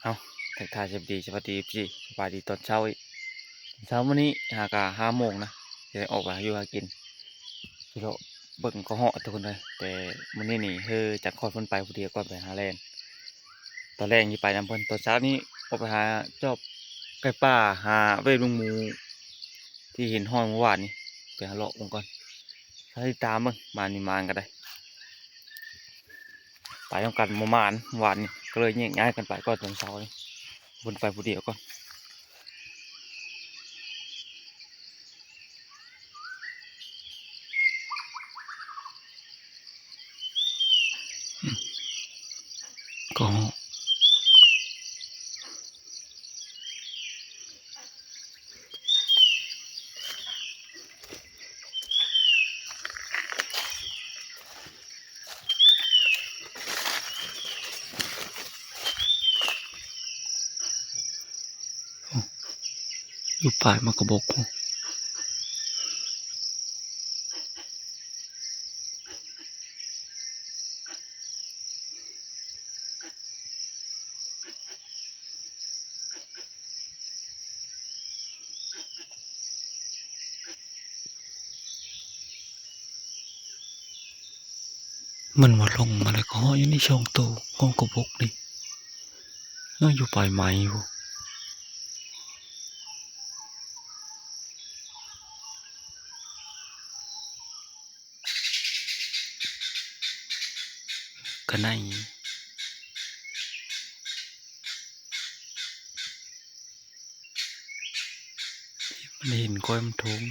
ເອົາ ທັກທາຍສະບາຍດີ ສະຫວັດດີ ເອັຟຊີ ສະບາຍດີຕອນເຊົ້າອີກ. ເຊົ້າມື້ນີ້ຫາກະຫ້າໂມງນະ ຈະໄດ້ອອກໄປຫາຢູ່ຫາກິນ ຊິເລາະເບິ່ງກະເຫາະທຸກຄົນເອີຍ. ແຕ່ມື້ນີ້ນີ້ເຮີຈັກຄອດເພິ່ນໄປຜູ້ດຽວກ່ອນ ໄປຫາແລ່ນ. ຕອນແລງຊິໄປນຳເພິ່ນ ຕອນເຊົ້ານີ້ອອກໄປຫາຈອບໄກ່ປ່າ ຫາເວບເບິ່ງໝູທີ່ເຫັນຫ້ອຍມື້ວານນີ້ ໄປຫາເລາະເບິ່ງກ່ອນ. ຖ້າຕິດຕາມເບິ່ງ ມານີ້ມານກໍໄດ້ ໄປນຳກັນບໍ່ໝານ ວານນີ້ກໍເລີຍແຍກຍ້າຍກັນໄປກ່ອນຕອນເຊົ້ານີ້ ເພິ່ນໄປຜູ້ດຽວກ່ອນ. ກໍ ຢູ່ປາຍໝາກກະບົກພຸ້ນ. ມັນວ່າລົງມາແລ້ວກໍເຫາະຢູ່ນີ້ສອງໂຕ ຂອງກະບົກນີ້ ຍັງຢູ່ປາຍໄມ້ພຸ້ນ. ກະໄນ ມັນເຫັນກ້ອຍມັນໂທງ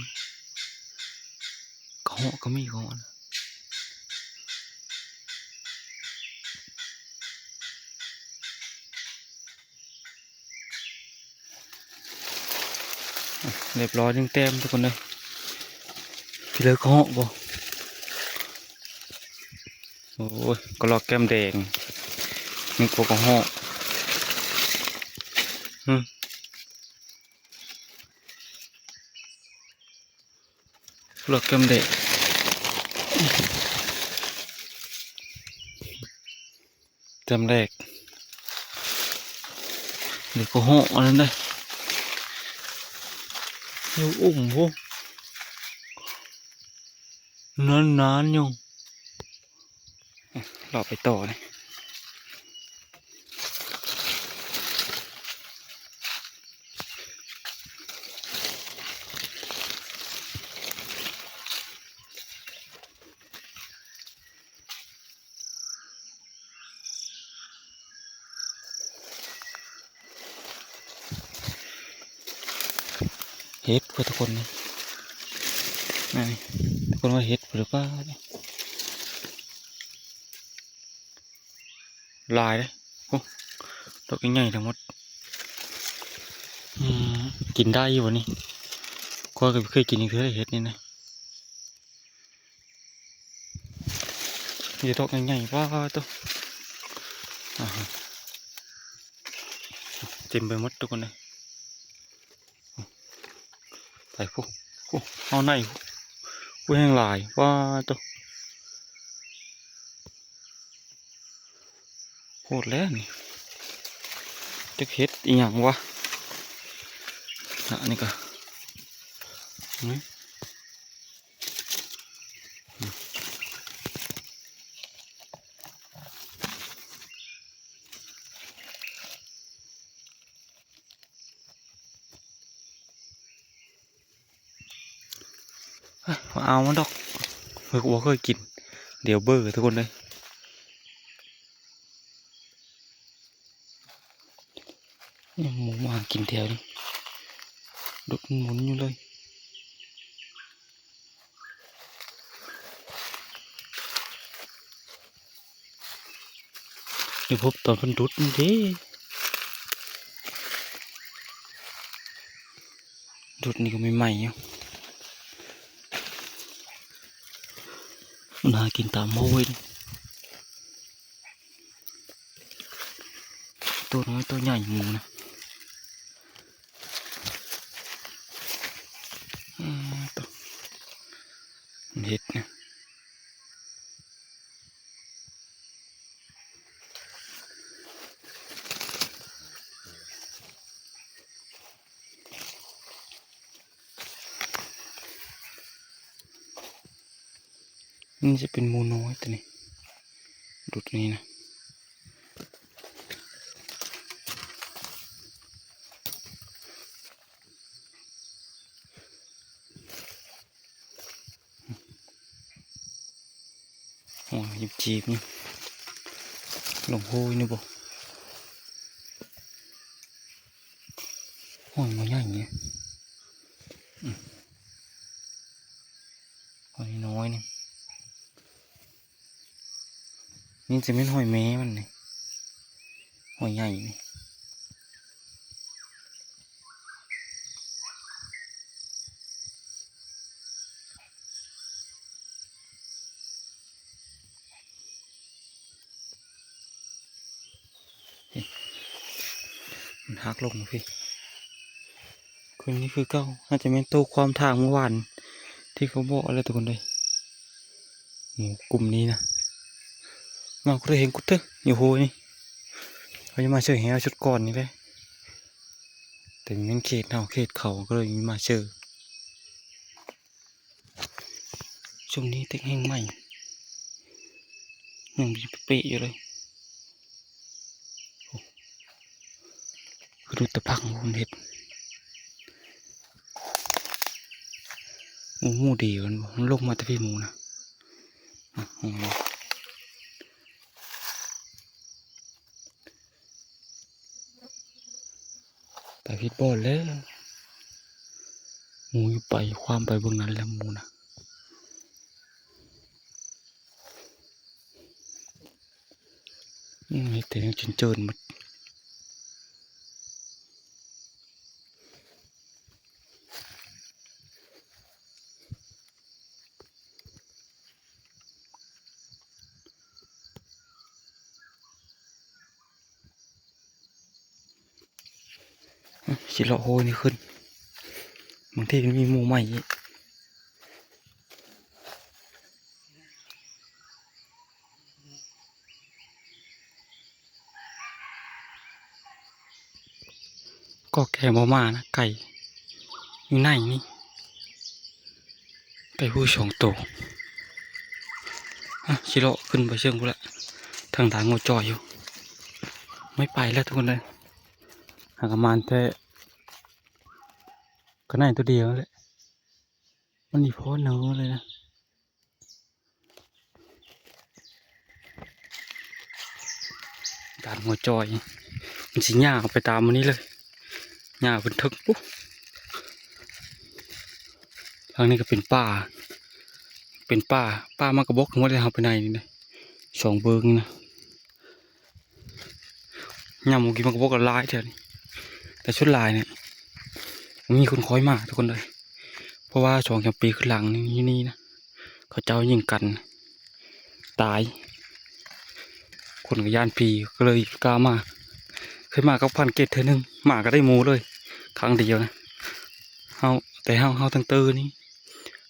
ກະເຫາະກະມີ ກະເຫາະ. ຮຽບຮ້ອຍ ໜຶ່ງແຕ້ມທຸກຄົນເອີຍ. ພີ່ເລີກະເຫາະບໍ່? ໂອ້ຍ ກະລອກແກ້ມແດງ ນຶກວ່າກະເຫາະ. ຫຶ ລອກແກ້ມແດງ ແຕ້ມແລກ ນີ້ກະເຫາະອັນນັ້ນເດ້ ຢູ່ອຸ້ມພຸ້ນ ນານໆ ຢູ່. ເລາະໄປຕໍ່ນີ້ ເຫັດເພິ່ນທຸກຄົນນີ້ ນັ້ນນີ້ ທຸກຄົນວ່າເຫັດເພິ່ນຫຼືປາ ຫຼາຍເດ້. ໂອ້ ດອກໃຫຍ່ໆ ທັງໝົດ. ອືມ ກິນໄດ້ຢູ່ບໍ່ນີ້? ຂ້ອຍກໍບໍ່ເຄີຍກິນຈັກເທື່ອເຫັດນີ້ນະ. ມີແຕ່ດອກໃຫຍ່ໆ ປາໂຕ ອາ ເຕັມໄປໝົດທຸກຄົນເອີຍ. ໄປພຸ້ນ ພຸ້ນ ເອົາໃນພຸ້ນ ແຮງຫຼາຍ ປາໂຕ ໂພດແລ້ວນີ້ ຈັກເຫັດອີ່ຫຍັງວະ ນະ ອັນນີ້ກະ ນີ້. ບໍ່ເອົາມັນດອກ ຂ້ອຍກໍບໍ່ເຄີຍກິນ ດຽວເບີທຸກຄົນເອີຍ. ຍັງໝູມາກິນແຖວນີ້ ດຸດໝູນຢູ່ເລີຍ. ໄດ້ພົບຕອນເພິ່ນດຸດນີ້ເດ້ ດຸດນີ້ກໍໃໝ່ໆ ຢູ່ ມັນຫາກິນຕາມໂຫ້ຍ. ໂຕນ້ອຍໂຕໃຫຍ່ໝູນະ ອືມ ໂຕ ເຫັດນະ. ນີ້ຈະເປັນໝູນ້ອຍຕົວນີ້ ດຸດນີ້ນະ. ໂອ້ຍ ຈີບໆ ນີ້ ລົງໂຮຍນີ້ບໍ? ຫອຍບໍ່ໃຫຍ່ນີ້ ອືມ ຫອຍນ້ອຍນີ້. ນີ້ຈະແມ່ນຫອຍແມ່ມັນນີ້ ຫອຍໃຫຍ່ນີ້. ມັນຫັກລົງພີ້ ຄືນນີ້ຄືເກົ່າ ອາດຈະແມ່ນໂຕຄວາມທາງເມື່ອວານທີ່ເຂົາບອກແຫຼະທຸກຄົນເອີຍ. ໝູກຸ່ມນີ້ນະ ມາກໍໄດ້ເຫັນກຸເຕີຢູ່ໂຮຍນີ້ ເຂົາຈະມາເຊີແຮວຊຸດກ່ອນນີ້ແຫຼະ ແຕ່ມັນເຂດເຮົາເຂດເຂົາ ກໍເລີຍມີມາເຊີ. ຊ່ວງນີ້ແຕກແຫ້ງໃໝ່ ຍັງເປະຢູ່ເລີຍ. ໂອ້ ຄືດູດຕະພັງມັນເຮັດ ໂອ້ ໝູດີມັນ ມັນລົງມາແຕ່ພີ້ໝູນະ. ອືມ ໄປຜິດບ່ອນແລ້ວ ໝູຢູ່ໄປ ຄວາມໄປເບິ່ງນັ້ນແລ້ວໝູນະ. ອືມ ເຮັດແຕ່ແນວເຈີນໆໝົດ. ຊິເລາະໂຮຍນີ້ຂຶ້ນ ບາງທີມັນມີໝູໃໝ່ອີກ. ກໍແກບໍ່ມານະ ໄກ່ຢູ່ໃນນີ້ ໄກ່ຜູ້ສອງໂຕ. ອະ ຊິເລາະຂຶ້ນໄປເຊິ່ງພຸ້ນລະ ທາງດ່ານງົວຈ່ອຍຢູ່ ໄມ່ໄປແລ້ວທຸກຄົນເອີຍ. ຫາກະມານແທ້ ກະໄນໂຕດຽວແຫຼະ ມັນອີ່ພໍເໜີເລີຍນະ. ດ່ານງົວຈ່ອຍ ມັນຊິຍາວໄປຕາມອັນນີ້ເລີຍ ຍາວຂຶ້ນເທິງພຸ້ນ. ທາງນີ້ກໍເປັນປ່າ ເປັນປ່າ ປ່າໝາກກະບົກໝົດເລີຍ ເຮົາໄປໃນນີ້ນະ ສອງເບິ່ງນີ້ນະ. ຍາມໝູກິນໝາກກະບົກກໍຫຼາຍແຖວນີ້ ແຕ່ສ່ວນຫຼາຍນີ້ມີຄົນຄອຍມາທຸກຄົນເອີຍ ເພາະວ່າສອງສາມປີຂຶ້ນຫຼັງນີ້ ນີ້ນະ ເຂົາເຈົ້າຍິງກັນຕາຍ ຄົນກໍຢ້ານຜີ ກໍເລີຍກ້າມາ. ເຄີຍມາກັບພັນເກດເທື່ອໜຶ່ງ ມາກໍໄດ້ໝູເລີຍ ຄັ້ງດຽວນະ. ເຮົາ ແຕ່ເຮົາ ເຮົາຕັ້ງເຕີນີ້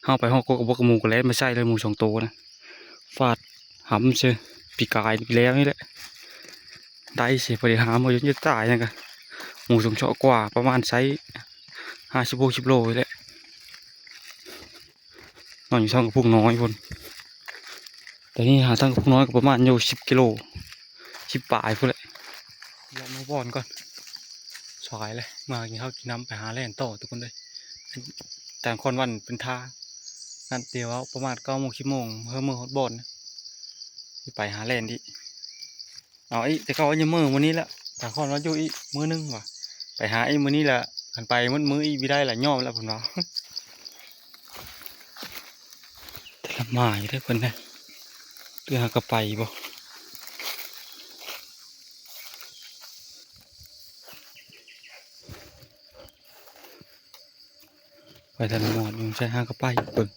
ເຮົາໄປຮອດກົກກະບົກ ໝູກໍແລ່ນມາໃສ່ເລີຍ ໝູສອງໂຕນະ ຟາດຫຳເຊີ. ປີກາຍປີແລ້ວນີ້ແຫຼະ ໄດ້ເຊີ ພໍໄດ້ຫາມາຈົນຈະຕາຍຫັ້ນກະ ໝູສອງເຊາະກວ່າ ປະມານໄຊຫ້າສິບຫົກສິບໂລນີ້ແຫຼະ ນອນຢູ່ທາງກະພຸ້ງນ້ອຍພຸ້ນ. ແຕ່ນີ້ຫາທາງກະພຸ້ງນ້ອຍກໍປະມານຢູ່ສິບກິໂລ ສິບປາຍພຸ້ນແຫຼະ. ເລາະມາບ່ອນກ່ອນ ສາຍແລ້ວ ມາກິນເຂົ້າກິນນ້ຳ ໄປຫາແລ່ນຕໍ່ທຸກຄົນເອີຍ. ຈາກຄອນວັນເປັນທ່ານັ້ນ ແຕ່ວ່າປະມານເກົ້າໂມງ ສິບໂມງ ເຮີເມືອຮອດບ່ອນ ຊິໄປຫາແລ່ນອີກ. ເອົາອີກ ແຕ່ເຂົາວ່າຍັງມື້ມື້ນີ້ແຫຼະ ຈາກຄອນວ່າຢູ່ອີກມື້ໜຶ່ງວ່າ ໄປຫາອີກມື້ນີ້ແຫຼະ. ຄັນໄປໝົດມື້ອີກບໍ່ໄດ້ລະ ຍອມແລ້ວເພິ່ນວ່າ. ແຕ່ລະໝາຢູ່ເດ້ເພິ່ນນະ ຫຼືຫາກະໄປບໍ່? ໄປທາງນອກ ໃສ່ຫາກະໄປເບິ່ງ.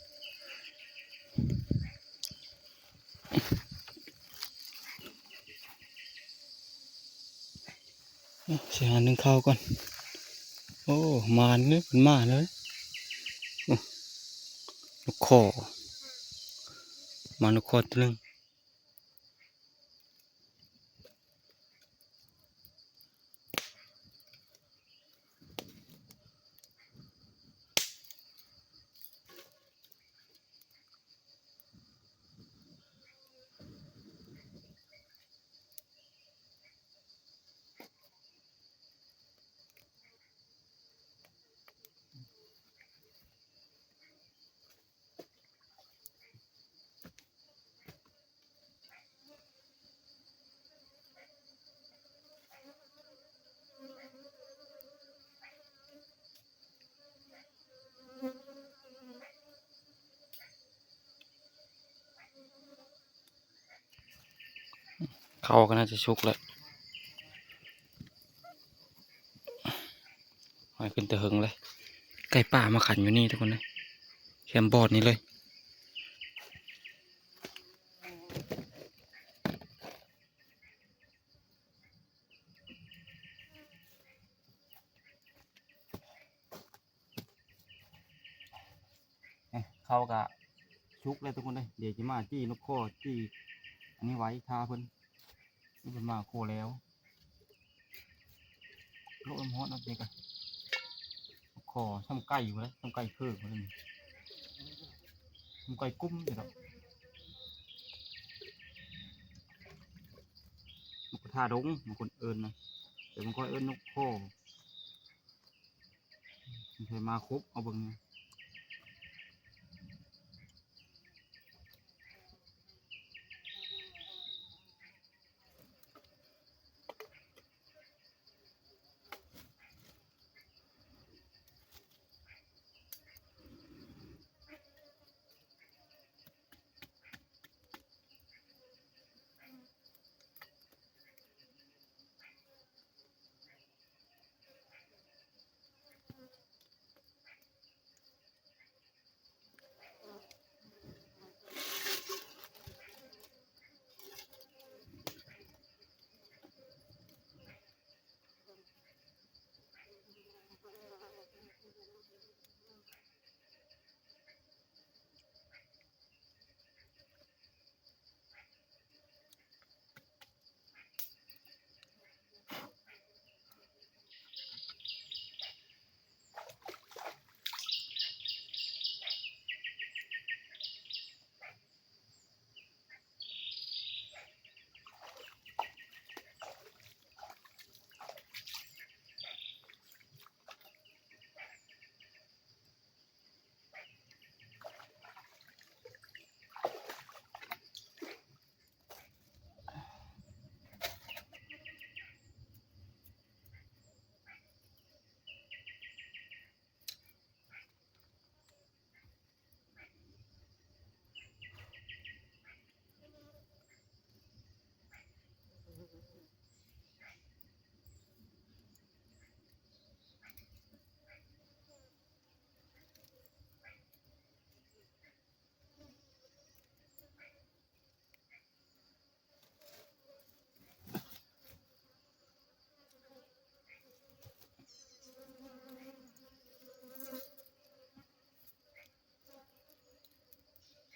ຊິຫາໜຶ້ງເຂົ້າກ່ອນ. ໂອ້ ມານເລີຍ ເພິ່ນມາເລີຍ. ໂອ້ ນົກຄໍ່ ມານົກຄໍ່ຕົວໜຶ່ງ. ເ ເຂົ້າກໍໜ້າຈະສຸກແລ້ວ. ຫອຍຂຶ້ນແຕ່ເຫິງເລີຍ. ໄກ່ປ່າມາຂັນຢູ່ນີ້ທຸກຄົນເອີຍ, ແຄມບອດນີ້ເລີຍ. ເຂົ້າກະສຸກແລ້ວທຸກຄົນເອີຍ. ດຽວຊິມາຈີ່ນົກຄໍ ຈີ່ອັນນີ້ໄວ້ຖ້າເພິ່ນ. ນີ້ເພິ່ນມາໂຄແລ້ວ. ໂລະ ມັນຮ້ອນເອົາເດັກອະ. ຂໍຊ່ຳໄກ່ພຸ້ນແຫຼະ, ຊ່ຳໄກ່ເຂີກພຸ້ນແຫຼະ. ຊ່ຳໄກ່ກຸ້ມຢູ່ດອກ. ນົກກະທາດົງ ບາງຄົນເອີ້ນນະ, ແຕ່ບາງຄົນເອີ້ນນົກຄໍ. ໃຜມາຄົບ ເອົາເບິ່ງ.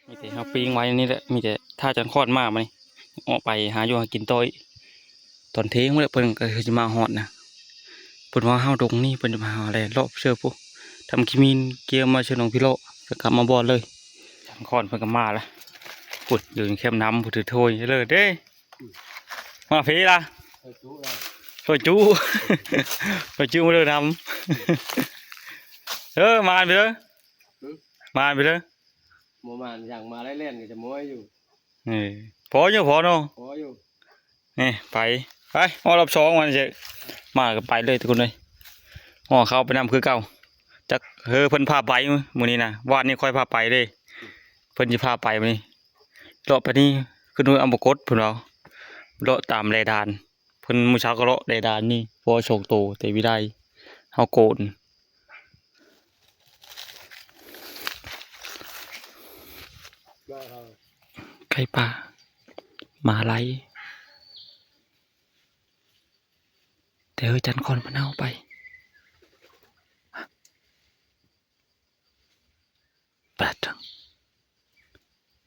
ມີແຕ່ເຮົາປີ້ງໄວ້ນີ້ແຫຼະ, ມີແຕ່ຖ້າຈັນຄອນມາ ມານີ້ອອກໄປຫາຢູ່ຫາກິນຕໍ່ອີກ. ຕອນເທີ່ຍງພຸ້ນແຫຼະ ເພິ່ນກໍຄືຊິມາຮອດນະ. ເພິ່ນວ່າເຮົາດົງນີ້ ເພິ່ນຈະມາຫາແລ່ນເລາະເຊີພຸ້ນ, ທຳຂີ້ມີນກຽມມາເຊີໜອງພິເລາະ ແລ້ວກັບມາບ່ອນເລີຍ. ຈັນຄອນເພິ່ນກໍມາລະ, ພຸ້ນຢູ່ແຄມນ້ຳພຸ້ນ ຖືໂທຍເລີເດ້. ມາພີລະ ໂຊຍຈຸ ໂຊຍຈຸ ໂຊຍຈຸມາເດີນຳ. ເອີ ມານໄປເດີ ມານໄປເດີ. ບໍ່ມານຫຍັງ ມາໄລ່ແລ່ນກໍຈະມ້ອຍຢູ່. ເອີ ພໍຢູ່ ພໍເນາະ ພໍຢູ່. ນີ້ ໄປ ໄປຮອດຮອບສອງ ວ່າຊັ້ນເຊະ. ມາກໍໄປເລີຍທຸກຄົນເອີຍ, ຫໍ່ເຂົ້າໄປນຳຄືເກົ່າ. ຈັກເຮີເພິ່ນພາໄປມື້ນີ້ນະ, ວານນີ້ຂ້ອຍພາໄປເດ້. ເພິ່ນຊິພາໄປມື້ນີ້ ເລາະໄປນີ້ ຂຶ້ນຫ້ວຍອຳມະກົດເພິ່ນເວົ້າ, ເລາະຕາມແລດານ. ເພິ່ນມື້ເຊົ້າກໍເລາະແລດານນີ້ ພໍສອງໂຕ ແຕ່ວິໄລເຮົາໂກນ. ໄກ່ປ່າ ໝາໄລ່ ແຕ່ເຮີຈັນຄອນເພິ່ນເອົາໄປ. ປາດ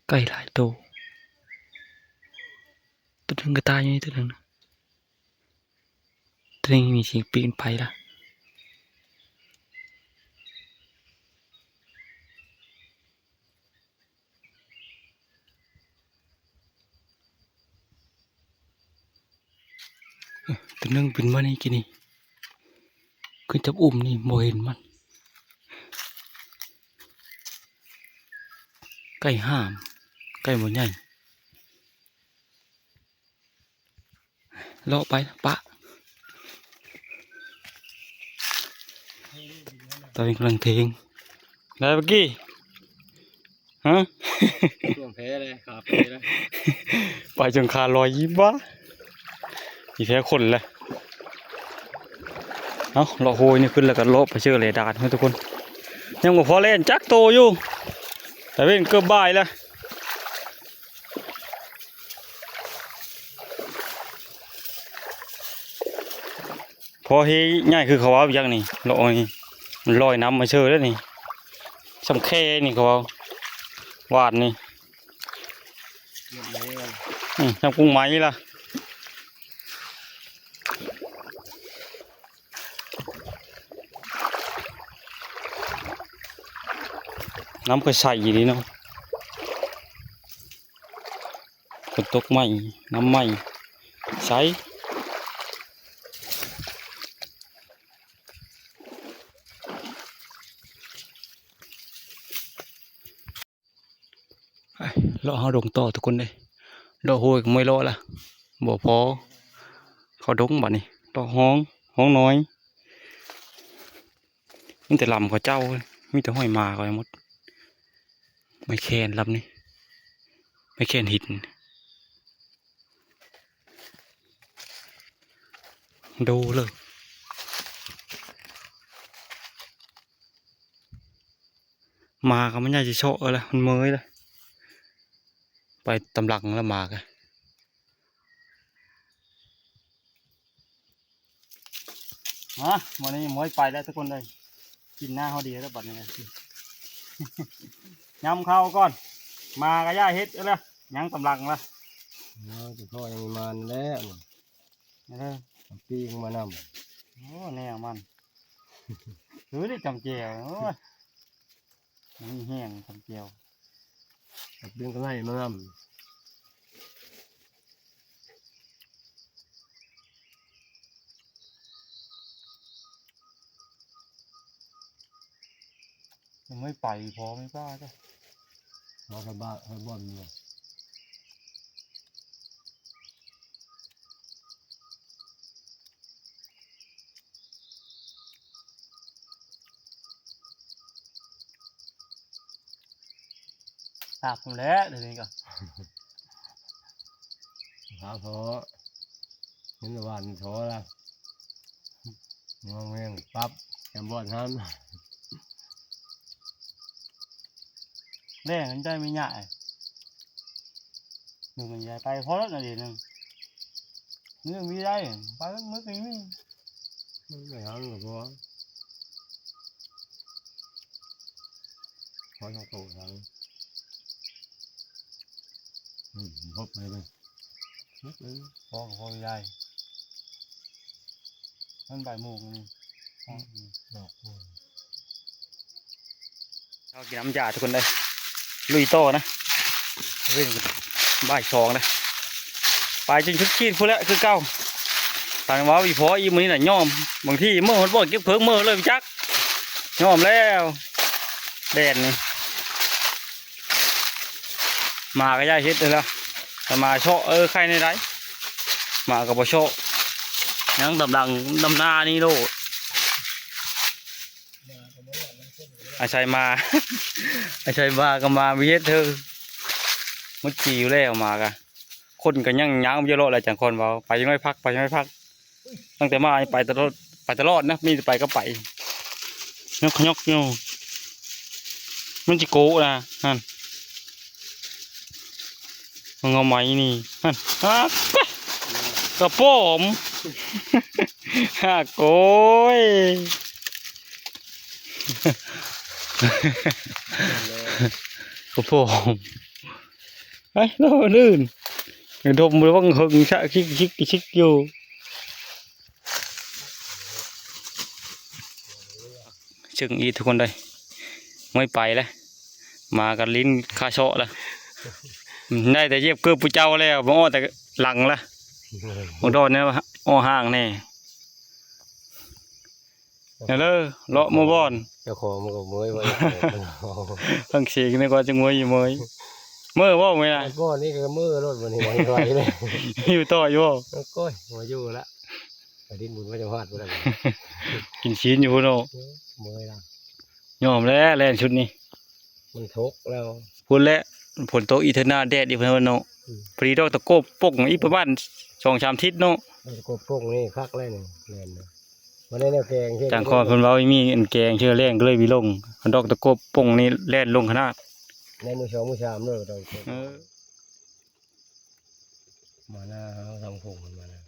ໄກ່ຫຼາຍໂຕ, ໂຕໜຶ່ງກໍຕາຍຢູ່ນີ້ ໂຕໜຶ່ງນະ, ໂຕນີ້ມີຊິປີນໄປລະ. ໂຕໜຶ່ງບິນມານີ້ກີ້ນີ້ ຂຶ້ນຈັບອຸ້ມນີ້ ບໍ່ເຫັນມັນ. ໄກ່ຫ້າມ ໄກ່ບໍ່ໃຫຍ່. ເລາະໄປປະ ຕອນນີ້ກຳລັງເທງ. ໄດ້ປະກີ້ ຮະ? ຊ່ວງແພ້ເລີຍ ຂາເປເລີຍ. ໄປຈົນຂາລອຍຍິບວະ. ມີແພ້ຄົນແຫຼະ. ເອົາ ເລາະໂຮຍນີ້ຂຶ້ນ ແລ້ວກໍເລາະໄປເຈີແລດານເນາະທຸກຄົນ. ຍັງບໍ່ພໍແລ່ນຈັກໂຕຢູ່ ຕາເວັນເກືອບບ່າຍແລ້ວ. ພໍເຮໃຫຍ່ຄືເຂົາເວົ້າຫຍັງນີ້ ເລາະນີ້ ມັນລອຍນ້ຳມາເຊີເດ້ນີ້. ສ່ຳແຄນີ້ເຂົາເວົ້າ ຫວານນີ້ ອືມ ສ່ຳກຸ້ງໄມ້ລະ. ນ້ຳກໍໃສດີເນາະ ຝົນຕົກໃໝ່ ນ້ຳໃໝ່ ໃສ. ເລາະເຮົາດົງຕໍ່ທຸກຄົນເດ້. ເລາະໂຮຍກໍເມື່ອຍເລາະລະ ບໍ່ພໍເຂົ້າດົງບາດນີ້. ເລາະຮ່ອງ ຮ່ອງນ້ອຍ ມີແຕ່ລຳເຂົາເຈົ້າ ມີແຕ່ຫ້ອຍໝາເຂົາໝົດ. ໄມ້ແຄນລຳນີ້ ໄມ້ແຄນຫີນ ໂດເລີຍ. ໝາກໍມັນໃຫຍ່ຊິເຊາະເອີລະ ມັນເມີຍລະ ໄປຕາມຫຼັງລະໝາກະ. ມາ ມື້ນີ້ເມີຍໄປແລ້ວທຸກຄົນເອີຍ ກິນໜ້າເຮົາດີແລ້ວບັດນີ້ນະ. ຍຳເຂົ້າກ່ອນ ໝາກໍຢ່າເຮັດເອີລະ ຍັງຕາມຫຼັງລະ. ເອົາ ເຈົ້າພໍ່ຍັງມີມານແລ້ວ ເອີ ປີກມານຳ. ໂອ້ ແນວມັນ ຄືໄດ້ຈຳແຈ່ວ ໂອ້ຍ ມີແຮງຈຳແຈ່ວ ດຶງກັນໄລ່ມານຳ. ຍັງບໍ່ໄປພໍແມ່ນປ້າເຈົ້າ ເຮົາໄປບ້ານ ໄປບ່ອນເມືອງ. ຕາກພຸ້ນແຫຼະ ດຽວນີ້ກໍ ຫາພໍ ເຫັນແຕ່ວ່າມັນທໍລະ ງອງແງງປັບ ແຄມບອນຫັ້ນ ແລ້ງມັນໄດ້ໄມ່ຍາກ ໜຶ່ງມັນຍ້າຍໄປພໍແລ້ວນະ ດຽວໜຶ່ງ ມື້ມີໄດ້ ໄປມື້ກໍມີ ມັນໄປຫາມັນກໍພໍ ພໍສອງໂຕເທົ່ານັ້ນ ອືມ ຄົບເລີຍເວີຍ ຄົບເລີຍ ພໍກໍພໍໄດ້ ມັນບ່າຍໂມງນີ້ ອືມ ດອກ ເຮົາກິນນ້ຳຢາທຸກຄົນເອີຍ ລຸຍຕໍ່ນະ ເວີຍ ບ່າຍສອງແລ້ວ ໄປຈົນສຸດຂີດພຸ້ນແຫຼະຄືເກົ່າ ຄັນວ່າອີ່ພໍອີກມື້ນີ້ນະຍອມ ບາງທີເມືອຮອດບ່ອນເກັບເຜິ້ງເມືອເລີຍຈັກ ຍອມແລ້ວ ແດດນີ້ ໝາກໍຢ່າເຮັດເດີລະ ຖ້າໝາເຊາະ ເອີ ໄຄແນວໃດ ໝາກໍບໍ່ເຊາະ ຍັງຕາມຫຼັງນຳໜ້ານີ້ໂລດ. ອາໄສໝາ ອາໄສໝາກໍໝາມີເຮັດເທີ ໝົດທີ່ຢູ່ແລ້ວໝາກະ ຄົນກໍຍັງຍາວຢູ່ເລາະແຫຼະ ຈັ່ງຄອນເວົ້າ ໄປຈັ່ງໜ້ອຍພັກ ໄປຈັ່ງໜ້ອຍພັກ ຕັ້ງແຕ່ມານີ້ໄປຕະຫຼອດ ໄປຕະຫຼອດນະ ມີແຕ່ໄປກໍໄປ ຍົກຂະຍົກຢູ່ ມັນຊິໂກະນະ ຫັ້ນ ມັນເອົາໄມ້ນີ້ ຫັ້ນ ອາ ກະປອມ ຮາກ ໂອ້ຍ ກະປອມ ໄປ ໂດດລື່ນ ດົມລະວັງເຫິງຊະ ຊິກ ຊິກ ຊິກຢູ່ ເຊິ່ງອີກທຸກຄົນເອີຍ ເມື່ອຍໄປແລ້ວ ໝາກັນຫຼິ້ນຄາເຊາະແລ້ວ ໄດ້ແຕ່ຢຽບເກີບຜູ້ເຈົ້າແລ້ວ ມາອ້ອແຕ່ຫຼັງລະ ບັກດອນແນວອ້ອຫ່າງແດ່. ເດີ ເລາະເມືອບ່ອນ ເຈົ້າຂອງມັນກໍເມີຍວ່າ ຟັງສຽງນຶກວ່າຈະເມີຍຢູ່ເມີຍ ເມີຍບໍ່ເມີຍນະ ບ່ອນນີ້ກໍເມີຍໂລດ ບໍ່ໄດ້ໄຫວເລີຍ ຢູ່ຕໍ່ຢູ່ບໍ່ ໂອ້ຍ ບໍ່ຢູ່ລະ ໄປດິນບຸນມາຈະຮອດບໍ່ໄດ້ ກິນຊີ້ນຢູ່ພຸ້ນເນາະ ເອີ ເມີຍລະ ຍອມແລ້ວແລ່ນຊຸດນີ້ ມັນຕົກແລ້ວ ພຸ້ນແຫຼະ ຝົນຕົກອີກເທື່ອໜ້າ ແດດອີກເທື່ອເນາະ ອືມ ພໍດີດອກຕະໂກບປົກອີກປະມານສອງສາມທິດເນາະ. ເອົາກະກົບປົງນີ້ຄັກແລ້ວນີ້ ແມ່ນນະ ບໍ່ໄດ້ແນວແກງເຮັດ ຈາງຄອນເພິ່ນເວົ້າມີອັນແກງເທື່ອແລງກໍເລີຍມີລົງ ຄັນດອກຕະກົບປົງນີ້ແລ່ນລົງຂະໜາດ ໃນມື້ສອງມື້ສາມເລີຍ ເອີ ມາໜ້າເຮົາສອງຄົນມານະ.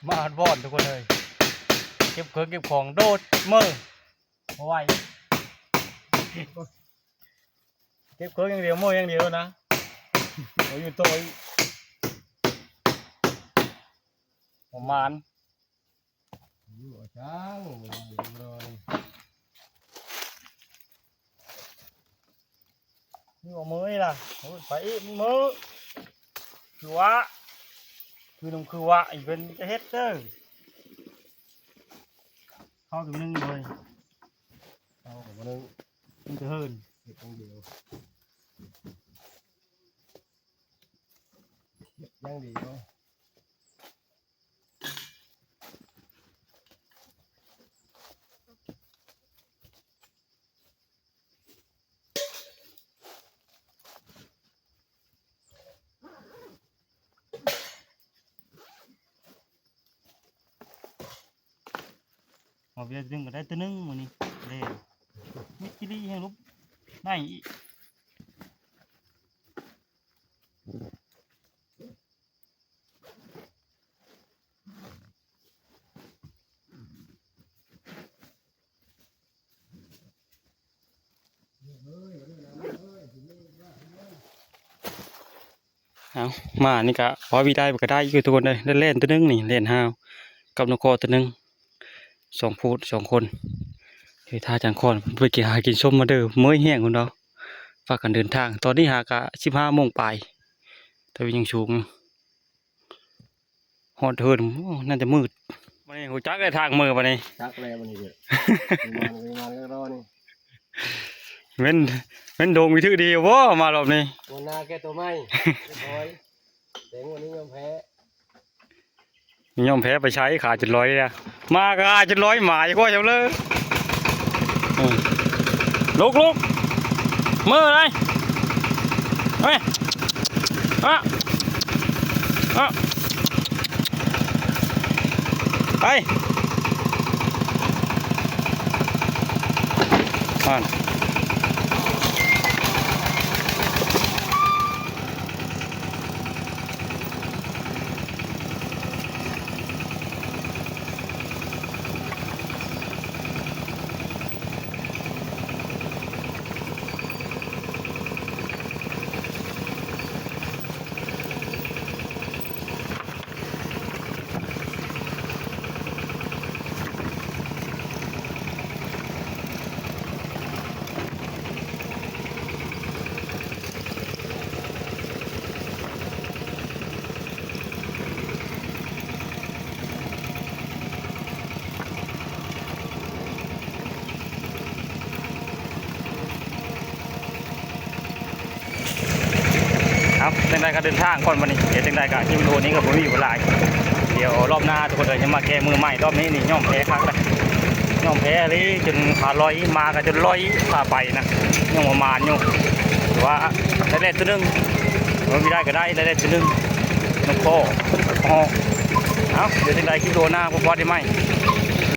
ມາຮອດບ່ອນທຸກຄົນເອີຍ ເກັບເຄື່ອງເກັບຂອງໂດດເມີ ບໍ່ໄຫວ ເກັບເຄື່ອງຢ່າງດຽວ ເມີຢ່າງດຽວນະ ບໍ່ຢູ່ໂຕອີກ ປະມານ ຢູ່ອາຈາງ ຢູ່ເມືອລະ ໂອ້ຍ ໄປອີກເມືອ ຄືວະ ຄືນຳຄືວະ ອີເປັນຈະເຮັດເດີ ເຂົ້າຕົວໜຶ່ງເລີຍ ເຂົ້າກັບໜຶ່ງ ມັນຈະເຫີນ ເຮັດຢ່າງດຽວ ເຮັດຢ່າງດຽວ. ເອົາເບຍດຶງກໍໄດ້ຕົວໜຶ່ງມື້ນີ້ ເດ້ ມິດຈິລີແຮງລຸບໄດ້ອີກ. ເອົາ ມານີ້ກະພໍມີໄດ້ກໍໄດ້ຢູ່ທຸກຄົນເອີຍ ໄດ້ແລ່ນຕົວໜຶ່ງນີ້ ແລ່ນຫາວກັບນົກຄໍຕົວໜຶ່ງ ສອງຜູ້ສອງຄົນ ເຮັດທ່າຈາງຄອນ ໄປກິນ ຫາກິນຊົມມາເດີ ເມື່ອຍແຮງພຸ້ນເນາະ ພາກັນເດີນທາງ ຕອນນີ້ຫາກະສິບຫ້າໂມງປາຍ ແຕ່ວ່າຍັງສູງຢູ່. ຮອດເຮືອນ ໂອ້ ໜ້າຈະມືດ ບັດນີ້ຮູ້ຈັກແລ້ວທາງເມືອບັດນີ້ ຈັກແລ້ວບັດນີ້ເດີ ມານ ມານກໍລໍນີ້ ແມ່ນ ແມ່ນດົງວິຖືດີບໍ່ ມາຮອບນີ້ ງວດໜ້າແກ້ຕົວໃໝ່ ຮຽບຮ້ອຍ ແຕ່ງວດນີ້ຍອມແພ້ ຍອມແພ້ໄປໃສ ຂາຈົນລອຍລະ ມາກະຂາຈົນລອຍ ໝາຍກວ່າເຈົ້າເລີຍ ເອີ ລຸກ ລຸກ ເມືອໄດ໋ ເອີຍ ອະ ອະ ໄປ ນັ້ນ. ເອົາ ຈັ່ງໃດກໍເດີນທາງກ່ອນບັດນີ້ ດຽວຈັ່ງໃດກໍຄລິບວິດີໂອນີ້ກໍບໍ່ມີຫຍັງຫຼາຍ ດຽວຮອບໜ້າທຸກຄົນເອີຍ ຈະມາແກ້ມືໃໝ່ ຮອບນີ້ນີ້ຍອມແພ້ຄັກແລ້ວ ຍອມແພ້ອີ່ຫຼີ ຈົນຂາລອຍ ມາກໍຈົນລອຍ ຂາໄປນະ ຍັງປະມານຢູ່ ແຕ່ວ່າໄດ້ແລ່ນຕົວໜຶ່ງ ເອີ ມີໄດ້ກໍໄດ້ ໄດ້ແລ່ນຕົວໜຶ່ງ ນົກຄໍ ເອົາ ດຽວຈັ່ງໃດຄລິບວິດີໂອໜ້າ ພໍ້ກັນໃໝ່.